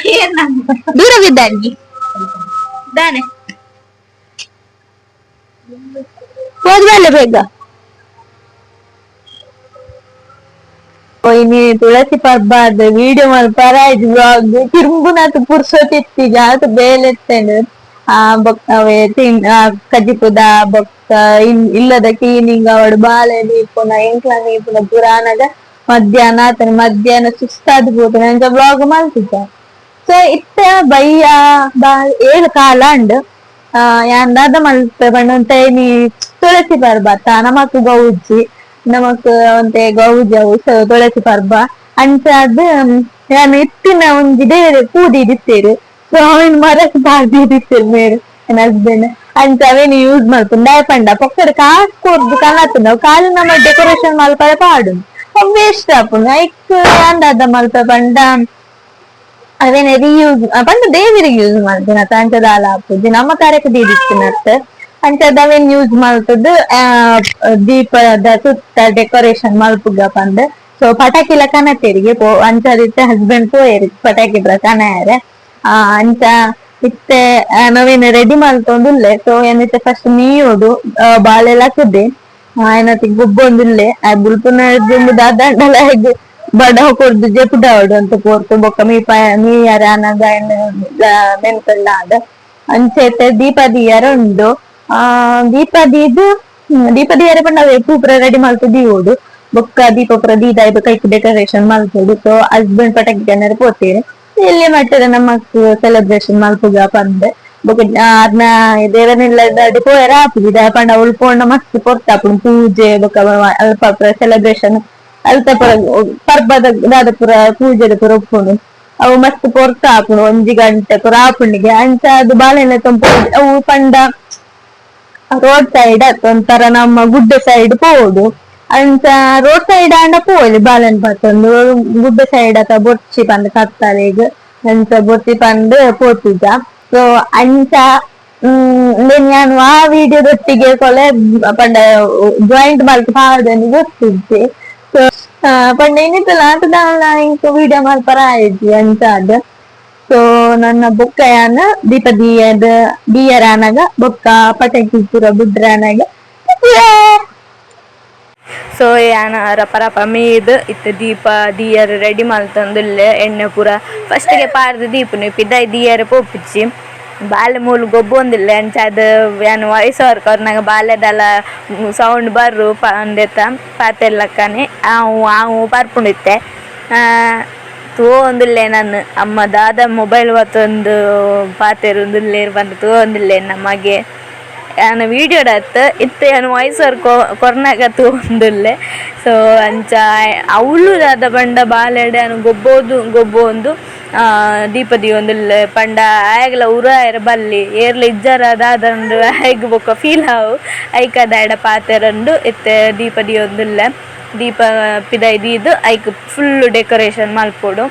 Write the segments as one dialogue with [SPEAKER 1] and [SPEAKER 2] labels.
[SPEAKER 1] ದೂರವಿದ್ದಾನೆ. ದೂರವಿದ್ದಾನೆ ದಾನೆ.
[SPEAKER 2] ಹೋದ್ಮೇಲೆ ಬೇಗ. ಇನಿ ತುಳಸಿ ಪರ್ಬ ಅದ ವಿಡಿಯೋ ಮಲ್ಪರ ಆಯ್ತು. ವ್ಲಾಗ್ ತಿರುಂಬುನಾತ್ ಪುರ್ಸೊತಿತ್ತೀಗ ಆತ್ ಬೇಲೆ ಇತ್ತೇನೆ. ಆ ಬೊಕ್ಕ ಅವೇ ತಿನ್ ಕಜಿಪುದ ಬೊಕ್ಕ ಇಲ್ಲದ ಕ್ಲೀನಿಂಗ್ ಅವಡು, ಬಾಲೆ ದೀಪುನ, ಎಂಕ್ಲ ದೀಪುನ ಪುರಾಣದ ಮಧ್ಯಾಹ್ನ ಆತನ. ಮಧ್ಯಾಹ್ನ ಸುಸ್ತಾದ್ ಪೋತುಂಡು. ಅಂಚ ವ್ಲಾಗ್ ಮಲ್ತಿದ್ದ. ಸೊ ಇತ್ತೆ ಬಯ್ಯ ಬಾ 7:15 ಅಂಡ್. ಯಾನ್ ದಾದ ಮಲ್ತೆ ಪಂಡ, ಒಂತೆ ಇನಿ ತುಳಸಿ ಪರ್ಬ ಅತ್ತ, ನಮಕ್ ಗೌಜಿ, ನಮಕ್ ಒಂತೆ ಗೌಜಿ ಅವು. ಸೊ ತುಳಸಿ ಪರ್ಬ ಅಂಚಾದ್ ಯಾನ್ ಇತ್ತಿನ ಒಂಜಿ ದೇವೆರ್ ಪೂ ದೀದಿತ್ತೆರ್. ಸೊ ಅವೆನ್ ಮರಕ್ ಪಾಡ್ದ್ ದೀದಿತ್ತೆರ್ ಮೇರ್, ಎನ್ನ ಹಸ್ಬೆಂಡ್. ಅಂಚ ಅವೆನ್ ಯೂಸ್ ಮಲ್ಪುನು. ದಾಯೆ ಪಂಡ ಪೊಕ್ಕಡೆ ಕಾಸ್ ಕೊರ್ದು ಕನತ್ಂಡ ಅವು ಖಾಲಿ ನಮ ಡೆಕೋರೇಷನ್ ಮಲ್ಪರೆ ಪಾಡುನು, ಅವ್ ವೇಸ್ಟ್ ಆಪುಂಡು. ಐಕ್ ಯಾನ್ ದಾದ ಮಲ್ಪೆ ಪಂಡ, ಅವೇನೆ ರೀಯೂಸ್ ಪಂಡ ದೇವೆರಿಗೆ ಯೂಸ್ ಮಲ್ಪಿನ ಅಂಚ ದಾಲ ಆಪುಜಿ. ನಮ್ಮ ತರೆಕ್ ದೀದಿತ್ತಿನತ್. ಅಂಚಾದ್ ಅವೆನ್ ಯೂಸ್ ಮಲ್ತುದು ದೀಪದ ಸುತ್ತ ಡೆಕೋರೇಷನ್ ಮಲ್ಪುಗ ಪಂದ್. ಸೊ ಪಟಾಕಿಲ ಕನತೆರಿಗೆ ಪೋ ಅಂಚಾದಿತ್ತೆ ಹಸ್ಬೆಂಡ್ ಪೋಯೆರ್ ಪಟಾಕಿ ಪೂರ ಕನಯೆರೆ. ಅಂಚ ಇತ್ತೆ ನವೀನ್ ರೆಡಿ ಮಲ್ತೊಂದುಲ್ಲೆ. ಸೊ ಏನಿತ್ತೆ ಫಸ್ಟ್ ಮೀಯೋಡು, ಬಾಲೆ ಲಕ್ಕುದೆ, ಆಯನೊಟ್ಟಿಗೆ ಗೊಬ್ಬೊಂದುಲ್ಲೆ. ಆ ಬುಲ್ಪುನ ದಾದಾಂಡಲ ಬಡವು ಕೊರ್ದು ಜೆಪುಡಾವೊಡು ಅಂತ ಪೋರ್ತು. ಬೊಕ್ಕ ಮೀಪಾಯ ಮೀಯರ ಆನಗ ಮೆನ್ಪೆಲ್ಲ ಆದ್. ಅಂಚ ಇತ್ತೆ ದೀಪ ದೀಯರ ಉಂಡು. ಆ ದೀಪ ದೀದ್, ದೀಪ ದೀಯರೆ ಪಂಡ ಅವೇ ಪೂ ಪೂರ ರೆಡಿ ಮಲ್ತ್ ದೀವೊಡು. ಬೊಕ್ಕ ದೀಪ ಪೂರ ದೀದ್ ಐತ ಕೈಕ್ ಡೆಕೋರೇಷನ್ ಮಲ್ಪೊಡು. ಸೊ ಹಸ್ಬೆಂಡ್ ಪಟಾಕಿ ಕನೆರೆ ಪೋತೆರ್. ಎಲ್ಯ ಮಟ್ಟದ ನಮಕ್ ಸೆಲೆಬ್ರೇಷನ್ ಮಲ್ಪುಗ ಪಂದ್. ಬೊಕ್ಕ ಆರ್ನ ದೇವರ್ನಿಲ್ಲದ ಪೋಯೆರೆ ಆಪುಜಿ. ದಾಯೆ ಪಂಡ ಅವ್ಲು ಪೋಂಡ ಮಸ್ತ್ ಪೊರ್ತು ಆಪುಂಡು. ಪೂಜೆ ಬೊಕ್ಕ ಅಲ್ಪ ಸೆಲೆಬ್ರೇಷನ್ ಅಲ್ತ ಪೂರ ಪರ್ಬದ ದಾದ ಪೂರ ಪೂಜೆದ ಪೂರ ಉಪ್ಪುಂಡು. ಅವು ಮಸ್ತ್ ಪೊರ್ತು ಆಪುಂಡು, 1 ಗಂಟೆ ಪೂರ ಆಪುಂಡಿಗೆ. ಅಂಚ ಅದು ಬಾಲೆನೆ ಅವು ಪಂಡ ರೋಡ್ ಸೈಡ್ ಅತ್ತ, ಒಂಥರ ನಮ್ಮ ಗುಡ್ಡೆ ಸೈಡ್ ಪೋವೊಡು. ಅಂಚ ರೋಡ್ ಸೈಡ್ ಆಂಡ ಪೋವೊಲಿ ಬಾಲೆನ್ ಪತ್ತೊಂದು. ಗುಡ್ಡೆ ಸೈಡ್ ಅತ್ತ ಬೊರ್ಚಿ ಪಂದ್ ಕತ್ತಲೆಗ್. ಅಂಚ ಬೊರ್ಚಿ ಪಂದ್ ಪೋತಿಜ. ಸೊ ಅಂಚ ಉಂದೆನ್ ಯಾನ್ ವಾ ವಿಡಿಯೋದೊಟ್ಟಿಗೆ ಕೊಲೆ ಪಂಡ ಜಾಯಿಂಟ್ ಮಲ್ತ್ ಪಾಡ್ದೆಂದ್ ಗೊತ್ತಿಜ್ಜಿ. ಸೊ ಪಂಡ ಇನಿತಲ ಆತದಾಲ ಎಂಕ್ ವಿಡಿಯೋ ಮಲ್ಪರ ಆಯಿಜಿ ಅಂಚಾದ್. ಸೊ ನನ್ನ ಬೊಕ್ಕ ಯಾನ್ ದೀಪ ದೀಯದ್ ದೀಯರ ಆನಗ, ಬೊಕ್ಕ ಪಟಾಕಿ ಪೂರ ಬುಡ್ರ ಆನಗ.
[SPEAKER 3] ಸೊ ಯಾನ್ ರಪ ರಪ ಮೀದ್ ಇತ್ತೆ ದೀಪ ದೀಯರ್ ರೆಡಿ ಮಲ್ತೊಂದುಲ್ಲೆ. ಎಣ್ಣೆ ಪೂರ ಫಸ್ಟ್ಗೆ ಪಾರ್ದ್ ದೀಪುನು, ಪಿದಾಯಿ ದೀಯರೆ ಪೋಪುಜಿ. ಬಾಲೆ ಮೂಲು ಗೊಬ್ಬೊಂದುಲ್ಲೆ. ಅಂಚಾದ್ ಯಾನ್ ವಾಯ್ಸ್ ಓವರ್ ಕೊರ್ನಗ ಬಾಲೆದಲ ಸೌಂಡ್ ಬರು ಪಂದೆತ ಪಾತೆರ್ಲಕ್ಕನೆ ಆವು ಆವು ಪರ್ಪುಂಡು. ಇತ್ತೆ ತೂವೊಂದುಲ್ಲೆ ನನ್ ಅಮ್ಮ ದಾದ ಮೊಬೈಲ್ ಪತೊಂದು ಪಾತೆರೊಂದುಲ್ಲೆರ್ ಪಂದ್ ತೂವೊಂದುಲ್ಲೆ ಎನ್ನ ಮಗೆ. ಯಾನ್ ವಿಡಿಯೋಡ್ ಅತ್ತ್, ಇತ್ತೆ ಯಾನ್ ವಾಯ್ಸ್ ಓವರ್ ಕೊರ್ನಗ ತೂವೊಂದುಲ್ಲೆ. ಸೊ ಅಂಚ ಅವ್ಲು ದಾದ ಪಂಡ, ಬಾಲೆಡ್ ಯಾನ್ ಗೊಬ್ಬೋದು ಗೊಬ್ಬೊಂದು ದೀಪ ದೀವೊಂದುಲ್ಲೆ. ಪಂಡ ಆಯೆಗ್ಲ ಉರು ಆಯೆರೆ ಬಲ್ಲಿ, ಏರ್ಲ ಇಜ್ಜಾರ ದಾದಂದ್ ಆಯೆಗ್ ಬೊಕ ಫೀಲ್ ಆವು. ಐಕಾದ್ ಆಯಡ ಪಾತೆರೊಂದು ಇತ್ತೆ ದೀಪ ದೀವೊಂದುಲ್ಲೆ. ದೀಪ ಪಿದಾಯಿ ದೀದ್ ಐಕ್ ಫುಲ್ ಡೆಕೋರೇಷನ್ ಮಲ್ಪೊಡು.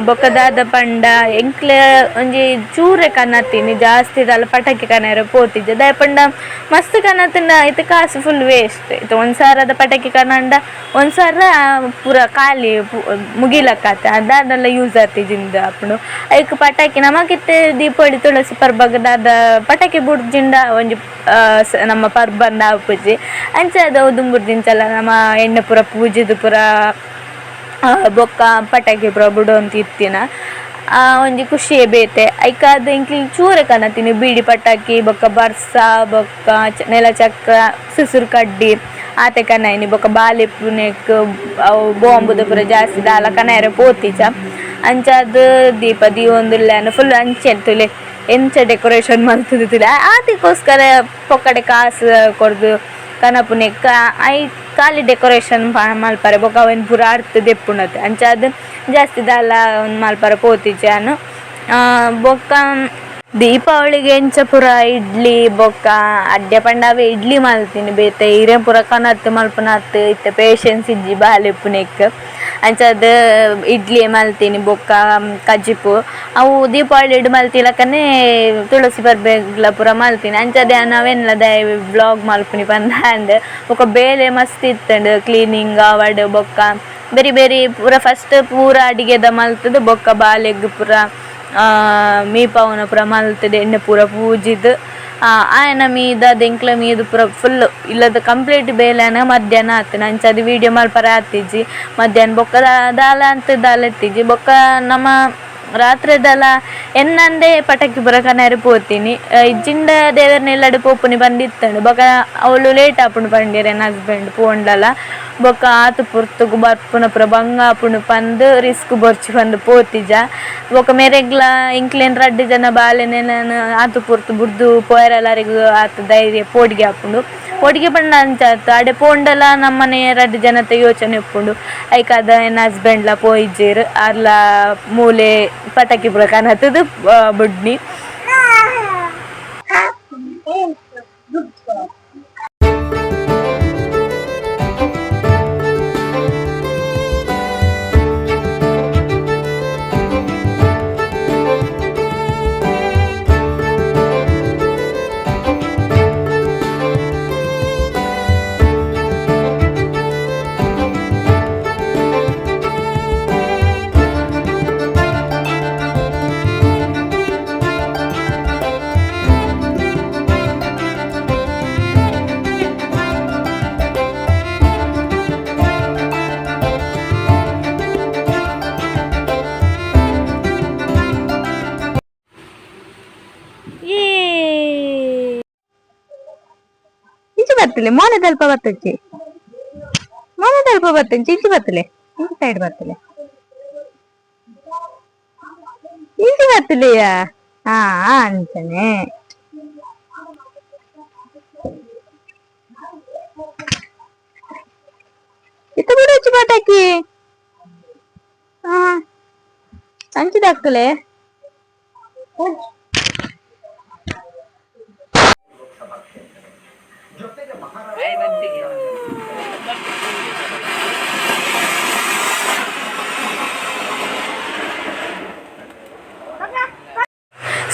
[SPEAKER 3] ಬೊಕ ದಾದ ಪಂಡ, ಎಂಕ್ಲೆ ಒಂಜಿ ಚೂರೆ ಕನತಿನಿ, ಜಾಸ್ತಿ ದಾಲ ಪಟಾಕಿ ಕನಯೆರೆ ಪೋತಿಜ. ದಾಯೆ ಪಂಡ ಮಸ್ತ್ ಕನತ್ಂಡ ಇತ್ತೆ ಕಾಸು ಫುಲ್ ವೇಸ್ಟ್. ಇತ್ತೆ 1000ದ ಪಟಾಕಿ ಕನಂಡ 1000 ಪೂರ ಖಾಲಿ ಮುಗಿಲಕ್ಕ ಆತ, ದಾದಲ ಯೂಸ್ ಆತಿಜಿಂದ್ ಆಪುಂಡು. ಐಕ್ ಪಟಾಕಿ ನಮಕ್ ಇತ್ತೆ ದೀಪಾವಳಿ ತುಳಸಿ ಪರ್ಬಗ್ ದಾದ ಪಟಾಕಿ ಬುಡ್ಜಿಂಡ ಒಂಜಿ ನಮ್ಮ ಪರ್ಬಂದ್ ಆಪುಜಿ. ಅಂಚಾದ್ ಅವು ದುಂಬುರ್ದಿಂಚಲ ನಮ ಎಣ್ಣೆ ಪೂರ ಪೂಜಿದ್ ಪೂರ ಬೊಕ್ಕ ಪಟಾಕಿ ಪೂರ ಬುಡೊಂದು ಇತ್ತಿನ ಒಂಜಿ ಖುಷಿಯೇ ಬೇತೆ. ಐಕಾದ್ ಎಂಕ್ಲೆ ಚೂರೆ ಕನತಿನಿ, ಬೀಡಿ ಪಟಾಕಿ ಬೊಕ್ಕ ಬರ್ಸ ಬೊಕ್ಕ ನೆಲ ಚಕ್ರ, ಸುಸುರು ಕಡ್ಡಿ ಆತೆ ಕನಯಿನಿ. ಬೊಕ್ಕ ಬಾಲೆಪ್ಪುನೆಕ್ ಅವು ಬಾಂಬುದ ಪೂರ ಜಾಸ್ತಿ ದಾಲ ಕನಯೆರೆ ಪೋತಿಜ. ಅಂಚಾದ್ ದೀಪ ದೀವೊಂದುಲ್ಲೆ ಫುಲ್. ಅಂಚೆ ತೂಲೆ, ಎಂಚ ಡೆಕೋರೇಷನ್ ಮಲ್ತುದು ತೂಲೆ. ಆತೆಗೋಸ್ಕರ ಪೊಕ್ಕಡೆ ಕಾಸು ಕೊರ್ದು ಕನಪುನೆಕ್ ಐ ಖಾಲಿ ಡೆಕೋರೇಷನ್ ಮಲ್ಪರೆ, ಬೊಕ ಅವೆನ್ ಪೂರ ಅರ್ತ್ ದೆಪ್ಪುನತೆ. ಅಂಚಾದ್ ಜಾಸ್ತಿ ದಾಲ ಮಲ್ಪರೆ ಪೋತಿಜ ಯಾನ್. ಬೊಕ್ಕ ದೀಪಾವಳಿಗೆ ಎಂಚ ಪೂರ ಇಡ್ಲಿ ಬೊಕ್ಕ ಅಡ್ಡೆ ಪಂಡ ಅವೆ ಇಡ್ಲಿ ಮಲ್ತಿನಿ. ಬೇತೆ ಇರೆ ಪೂರ ಕನತ್ ಮಲ್ಪುನತ್ ಇತ್ತೆ ಪೇಶೆನ್ಸ್ ಇಜ್ಜಿ ಬಾಲೆಪ್ಪುನೆಕ್. ಅಂಚಾದ್ ಇಡ್ಲಿ ಮಲ್ತಿನಿ ಬೊಕ್ಕ ಕಜಿಪು. ಅವು ದೀಪಾವಳಿಡ್ ಮಲ್ತಿಲಕನೆ ತುಳಸಿ ಪರ್ಬೆಗ್ಲ ಪೂರ ಮಲ್ತಿನಿ. ಅಂಚಾದ್ ಯಾನ್ ಅವೆನ್ಲ ದಾಯೆ ವ್ಲಾಗ್ ಮಲ್ಪುನಿ ಪಂದ್ ಆಂಡ್. ಬೊಕ್ಕ ಬೇಲೆ ಮಸ್ತ್ ಇತ್ತುಂಡು, ಕ್ಲೀನಿಂಗ್ ಆವಡ್ ಬೊಕ್ಕ ಬೇರಿ ಬೇರಿ ಪೂರ ಫಸ್ಟ್ ಪೂರ ಅಡಿಗೆದ ಮಲ್ತುದು ಬೊಕ್ಕ ಬಾಲೆಗ್ ಪೂರ ಮೀಪಾವುನ ಪೂರ ಮಲ್ತುದು ಎಣ್ಣೆ ಪೂರ ಪೂಜಿದ್ ಆಯನ ಮೀದ ದೆಂಕ್ಲ ಮೀದ್ ಪೂರ ಫುಲ್ ಇಲ್ಲದ ಕಂಪ್ಲೀಟ್ ಬೇಲೆನ ಮಧ್ಯಾಹ್ನ ಆತುಂಡು ಅಂಚಾದ್ ವೀಡಿಯೋ ಮಲ್ಪರೆ ಆತಿಜಿ ಮಧ್ಯಾಹ್ನ ಬೊಕ್ಕ ದಾಲ ಅಂತ್ ದಾಲ ಇತ್ತಿಜಿ ಬೊಕ್ಕ ನಮ ರಾತ್ರೆದಲ ಎನ್ನಂದೆ ಪಟಾಕಿ ಪೂರ ಕನರೆ ಪೋತಿನಿ ಇಜ್ಜಿಂಡ ದೇವೆರ್ನ ಇಲ್ಲಡ್ ಪೋಪುನಿ ಪಂದ್ ಬೊಕ ಅವ್ಲು ಲೇಟ್ ಆಪುಂಡು ಪಂಡೆರ್ ಎನ್ನ ಹಸ್ಬೆಂಡ್ ಪೋಂಡಲ ಬೊಕ ಆತ್ ಪೊರ್ತುಗು ಬರ್ಪುನ ಪೂರ ಬಂಗ ಆಪುಂಡು ಪಂದ್ ರಿಸ್ಕ್ ಬೊರ್ಚಿ ಪಂದ್ ಪೋತಿಜ ಬೊಕ ಮೆರೆಗ್ಲ ಎಂಕ್ಲೆನ್ ರಡ್ಡ್ ಜನ ಬಾಲೆನೆನ್ ಆತ್ ಪೊರ್ತು ಬುಡ್ದು ಪೋಯೆರೆಲ ಅರೆಗ್ ಆತ್ ಧೈರ್ಯ ಪೋಡಿಗೆ ಆಪುಂಡು. ಪೋಡಿಗೆ ಪಂಡ ಅಂಚ ಅತ್ತ್ ಅಡೆ ಪೋಂಡಲ ನಮ್ಮನೆ ರಡ್ಡ್ ಜನತ ಯೋಚನೆ ಉಪ್ಪುಂಡು. ಐಕಾದ್ ಎನ್ನ ಹಸ್ಬೆಂಡ್ ಲ ಪೋಯಿಜೆರ್ ಆರ್ಲ ಮೂಲೆ ಪಟಾಕಿ ಪೂರ ಕನತುದು ಬುಡ್ನಿ.
[SPEAKER 2] ಇಂಚಿ ಬತ್ತಲೆ ಮೋನೆ ತಲ್ಪ ಬತ್ತಚ್ಚಿ ಮೋನೆ ತಲ್ಪ ಬತ್ತಂಚಿ ಇಂಚಿ ಬತ್ತಲೆ ಇಂಚಿ ಸೈಡ್ ಬತ್ತಲೆ ಇಂಚಿ ಬತ್ತಲೆಯ ಹಾ ಅಂಚನೆ ಇತ್ತ ಬಿಡೊಚ್ಚಿ ಪಟಾಕಿ ಹಾ ಅಂಚಿದಾಕ್ತಲೆ.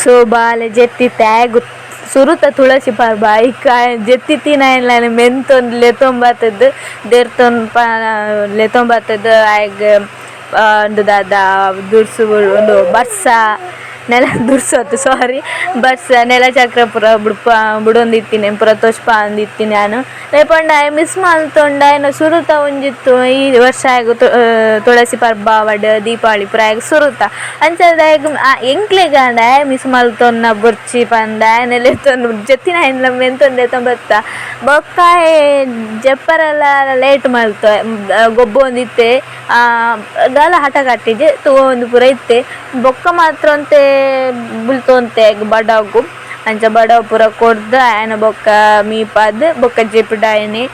[SPEAKER 3] ಸೊ ಬಾಲೆ ಜೆತ್ತಿ ತ್ಯಾಗು ಸುರುತ ತುಳಸಿ ಪರ್ಬ ಐಕ್ ಜೆತ್ತಿ ತಿನ ಮೆಂತೊಂದು ಲೆತೊಂಬತ್ತದ್ ದೇರ್ತೊಂದು ಪ ಲೆತೊಂಬತ್ತದ್ ಆಯಗ್ ಉಂದು ದಾದ ದುರ್ಸು ಉಂದು ಬರ್ಸ ನೆಲ ದುರ್ಸು ಸಾರಿ ಬರ್ಸ ನೆಲ ಚಕ್ರ ಪೂರ ಬುಡ್ಪ ಬುಡೊಂದಿತ್ತಿನಿ ಪೂರ ತೋಜ್ಪಾವೊಂದಿತ್ತಿನಿ ಯಾನ್. ದಾಯೆ ಪಂಡ ಆಯೆ ಮಿಸ್ ಮಲ್ತೊಂಡ ಆಯನ ಸುರುತ ಒಂಜಿತ್ತು ಈ ವರ್ಷ ಆಯಗ್ ತುಳಸಿ ಪರ್ಬ ಆವಡ್ ದೀಪಾವಳಿ ಪೂರ ಆಯಗ್ ಸುರುತ. ಅಂಚಾದ್ ಆಯಗ್ ಎಂಕ್ಲೆಗಾಂಡ ಆಯೆ ಮಿಸ್ ಮಲ್ತೊನ್ನ ಬೊರ್ಚಿ ಪಂದ್ ಆಯನ ಲೆತ್ತೊಂದು ಜೆತ್ತಿನಾಯನ್ಲ ಮೆಂತೊಂದು ಲೆತ್ತೊಂದು ಬತ್ತ. ಬೊಕ್ಕ ಆಯೆ ಜೆಪ್ಪರೆಲ ಲೇಟ್ ಮಲ್ತೆ ಗೊಬ್ಬೊಂದಿತ್ತೆ ದಾಲ ಹಠ ಕಟ್ಟಿಜೆ ತೂವೊಂದು ಪೂರ ಇತ್ತೆ. ಬೊಕ್ಕ ಮಾತ್ರ ಒಂತೆ ಬುಲ್ತೊಂತೆ ಬಡವುಗು ಅಂಚ ಬಡವು ಪೂರ ಕೊರ್ದು ಆಯನ ಬೊಕ್ಕ ಮೀಪಾದ್ ಬೊಕ್ಕ ಜೆಪಿಡಾಯೆನೆ.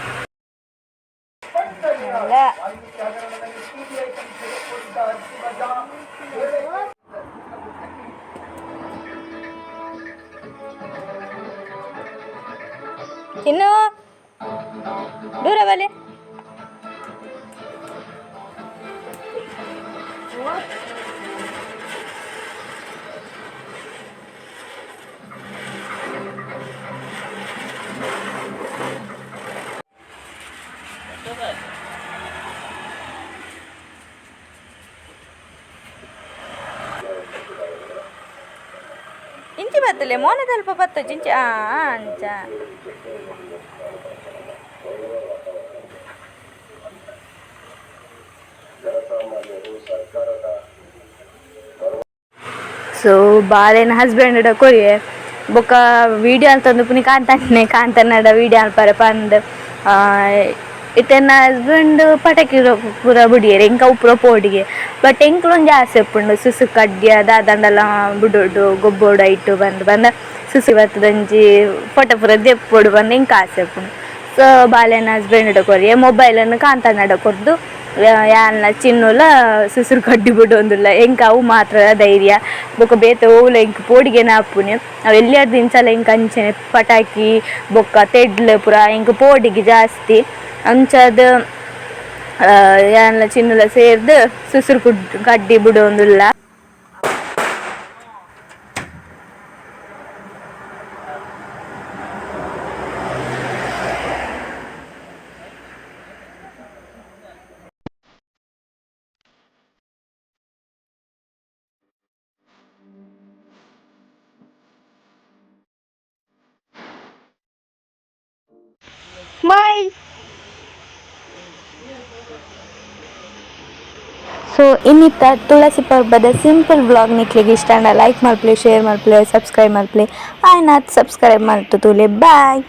[SPEAKER 2] ಚಿನ್ನು ದೂರ ಬಲೆ. ಇಂಚಿ ಬತ್ತಲೆ ಮೋನೆ ತಲ್ಪ ಬತ್ತೊಚ್ಚಿ ಇಂಚಿ ಆ ಅಂಚ.
[SPEAKER 3] ಸೊ ಬಾಲೆನ ಹಸ್ಬೆಂಡ್ ಕೊರಿಯೆ ಬೊಕ್ಕ ವೀಡಿಯೋ ಅಂತಂದು ಪುನಿ ಕಾಂತಣ್ಣೆ ಕಾಂತನ್ನಡ ವೀಡಿಯೋ ಅನ್ಪರೆ ಪಂದ್. ಇತ್ತೆ ಎನ್ನ ಹಸ್ಬೆಂಡ್ ಪಟಾಕಿ ಪೂರ ಬುಡಿಯೆರ್ ಎಂಕ್ ಅವು ಪೂರ ಪೋಡಿಗೆ. ಬಟ್ ಎಂಕ್ಲ ಒಂಜಿ ಆಸೆ ಉಪ್ಪುಂಡು ಸುಸು ಕಡ್ಯ ದಾದಂಡಲ ಬುಡೊಡು ಗೊಬ್ಬೊಡು ಐಟ್ ಪಂದ್ ಪಂಡ ಸುಸು ಬತ್ತುದು ಫೋಟೋ ಪೂರ ದೆಪ್ಪೊಡು ಪಂದ್ ಎಂಕ್ ಆಸೆ ಉಪ್ಪುಂಡು. ಸೊ ಬಾಲೆನ ಹಸ್ಬೆಂಡ್ ಕೊರಿಯೆ ಮೊಬೈಲನ್ನು ಕಾಂತಣ್ಣಡ ಕೊರ್ದು ಯಾನ್ಲ ಚಿನ್ನುಲ ಸುಸುರು ಕಡ್ಡಿ ಬುಡೊಂದುಲ್ಲ ಎಂಕ್ ಅವು ಮಾತ್ರ ಧೈರ್ಯ. ಬೊಕ ಬೇತೆ ಒವುಲ ಎಂಕ್ ಪೋಡಿಗೆನೆ ಆಪುನಿ ಅವು ಎಲ್ಯರ್ದ್ ಇಂಚಲ ಎಂಕ್ ಅಂಚನೆ ಪಟಾಕಿ ಬೊಕ್ಕ ತೆಡ್ಲು ಪೂರ ಎಂಕ್ ಪೋಡಿಗೆ ಜಾಸ್ತಿ. ಅಂಚಾದ್ ಯಾನ್ಲ ಚಿನ್ನುಲ ಸೇರ್ದ್ ಸುಸುರು ಕಡ್ಡಿ ಬುಡೊಂದುಲ್ಲ.
[SPEAKER 1] ಬಾಯ್.
[SPEAKER 3] ಸೊ ಇನ್ನಿತ್ತ ತುಳಸಿ ಪರ್ಬದ ಸಿಂಪಲ್ ವ್ಲಾಗ್ ನಿಕ್ಲೆಗ್ ಇಷ್ಟ ಆಂಡ ಲೈಕ್ ಮಲ್ಪುಲೆ, ಶೇರ್ ಮಲ್ಪುಲೆ, ಸಬ್ಸ್ಕ್ರೈಬ್ ಮಲ್ಪುಲೆ. ಆಯ್ನಾತ್ ಸಬ್ಸ್ಕ್ರೈಬ್ ಮಲ್ತು ತೂಲೆ. ಬಾಯ್.